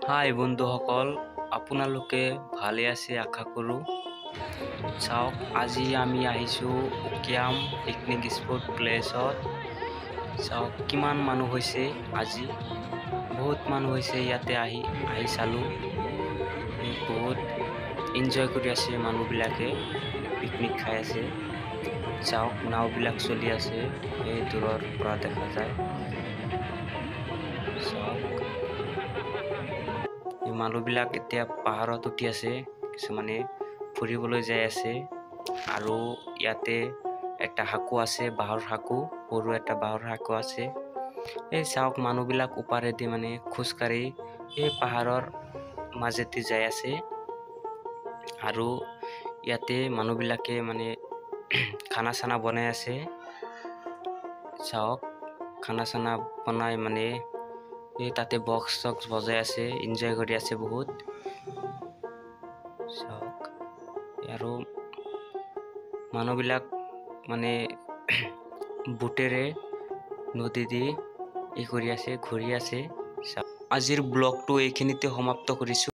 হাই বন্ধুসকল, আপোনালোকে ভালে আছে আশা কৰোঁ। চাওক, আজি আমি আহিছোঁ উকিয়াম পিকনিক স্পট প্লেচত। চাওক কিমান মানুহ হৈছে, আজি বহুত মানুহ হৈছে। ইয়াতে আহি আহি চালোঁ, বহুত এনজয় কৰি আছে মানুহবিলাকে, পিকনিক খাই আছে। চাওক, নাওবিলাক চলি আছে, এই দূৰৰ পৰা দেখা যায়। চাওক, এই মানুহবিলাক এতিয়া পাহাৰত উঠি আছে, কিছুমানে ফুৰিবলৈ যাই আছে। আৰু ইয়াতে এটা সাঁকো আছে, বাঁহৰ সাঁকো, সৰু এটা বাঁহৰ সাঁকো আছে। এই চাওক, মানুহবিলাক ওপৰেদি মানে খোজকাঢ়ি এই পাহাৰৰ মাজেদি যাই আছে। আৰু ইয়াতে মানুহবিলাকে মানে খানা চানা বনাই আছে। চাওক, খানা চানা বনাই মানে এই তাতে বক্স চক্স বজাই আছে, এনজয় কৰি আছে বহুত। চাওক, আৰু মানুহবিলাক মানে বোটেৰে নদী দি ই কৰি আছে, ঘূৰি আছে। আজিৰ ব্লগটো এইখিনিতে সমাপ্ত কৰিছোঁ।